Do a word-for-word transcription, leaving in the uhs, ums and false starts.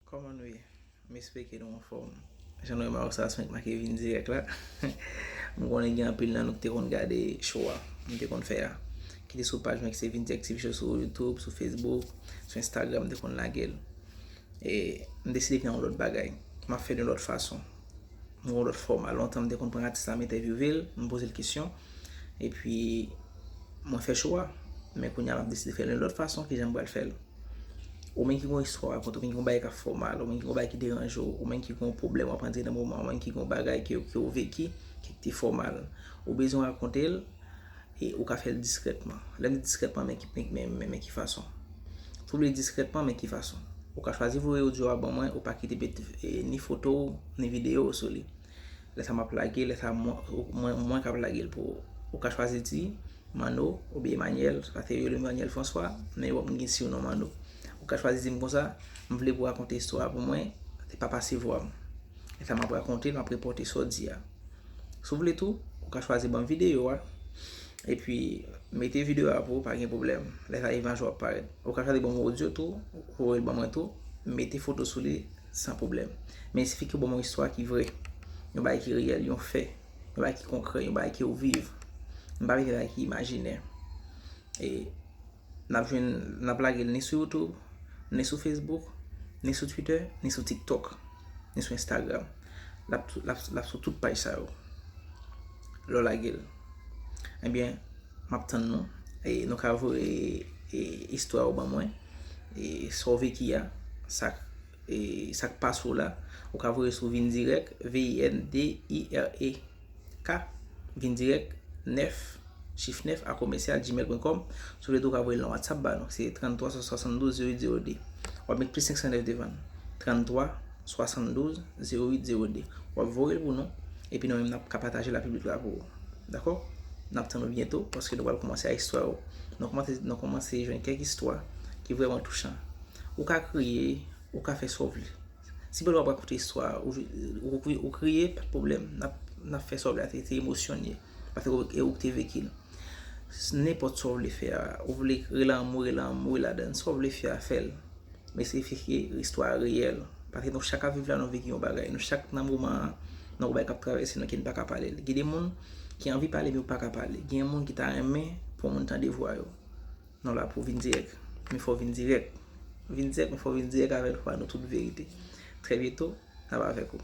Kòman nou ye? M espere ke nou anfòm. Jan nou wè m avèk sa, se mwen k make vin dirèk la. M konnen gen anpil nan nou ki te konn gade show a m te konn fè a, ki te sou paj mwen ki se Vin Dirèk T V Show sou YouTube, sou Facebook, sou Instagram, m te konn lage l. E m deside vin yon lòt bagay. M ap fè l yon lòt fason. M yon lòt fòma. Lontan m te konn pran atis la, m entèvyouve l, m poze l kesyon. Epi, mwen fè show a. Men kounye a, m ap deside fè l yon lòt fason, kijan m pral fè l. Ou menm ki gon istwa rakonte, ou menm ki gon bagay k ap fè w mal, ou menm ki gon bagay ki deranje w, ou menm ki gon pwoblèm w ap andire nan moman, ou menm ki gon bagay ke, ke w veki, ki te fè w mal. Ou bezwen rakonte l, e ou ka fè l diskrètman. Lè m di diskrètman, men ki, men, men, men ki fason. Si w vle diskrètman, men ki fason. Ou ka chwazi voye odyo a ban mwen, ou pa kite met e, ni foto w, ni videyo w sou li. Lè sa m ap lage, lè sa mwen, mwen, mwen k ap lage l pou ou. Ou ka chwazi di, Manno, oubyen Emmanuel, paske yo rele m Emmanuel François, men yo wè m gen surnom Manno. Ou ka chwazi di m konsa, m vle pou w rakonte istwa a pou mwen, se pa pase vwa m. E sa m ap rakonte, m ap repòte sa w di a. Si w vle tou, ou ka chwazi ban m videyo a, epi mete videyo a pou ou, pa gen pwoblèm. Lè sa imaj ou ap parèt. Ou ka chwazi ban m odyo tou, voye l ban mwen tou, mete foto sou li, san pwoblèm. Men sifi ke w ban m yon istwa ki vrè, yon bagay ki reyèl, yon fè, yon bagay ki konkrè, yon bagay ke w viv. M pa vin fè bagay ki imajinè. E n ap jwenn, n ap lage l ni sou YouTube, ni sou Facebook, ni sou Twitter, ni sou TikTok, ni sou Instagram. L ap, l ap, l ap sou tout paj sa yo. Lè w lage l. Ebyen, m ap tann nou. E nou ka voye e, istwa yo ban mwen. E sa w veki a, sa k, e sa k pase w la, ou ka voye sou Vin Dirèk, V I N D I R E K, Vin Dirèk nèf, chif nèf, a commercial gmail point com. Si w vle tou, ou ka voye l nan WhatsApp ba nou. Se trannntwa swasanndouz zewo uit zewo de. W ap met plis senk san nèf devan l. Trannntwa swasanndouz zewo uit zewo de. W ap voye l pou nou. Epi nou menm, n ap ka pataje l a piblik la pou ou. Dakò? N ap tann nou byento, paske nou pral kòmanse ak istwa yo. Nou kòmanse, nou kòmanse jwenn kèk istwa ki vrèman touchan. Ou ka kriye, ou ka fè sa w vle. Si pandan w ap rakonte istwa a, ou, ou, ou kriye, pa t pwoblèm. N ap, n ap fè sa w vle a, se, se emosyon l ye. Paske ou, e ou ki te veki l. Nenpòt sa w vle fè a, ou vle rele anmou, rele anmou, rele ladann. Sa w vle fè a, fè l. Men se fè ke istwa a reyèl. Paske nou chak ap viv la, nou veki yon bagay. Nou chak nan moman an, nou gon bagay k ap travèse nou ke n pa ka pale l. Gen de moun ki anvi pale, men yo pa ka pale. Gen moun ki ta renmen pou yon moun tande vwa yo. Nou la pou Vin Dirèk. Men fò w vin dirèk. Vin dirèk, men fò w vin dirèk avè l pou ba nou tout verite. Trè byento, n ap avèk ou.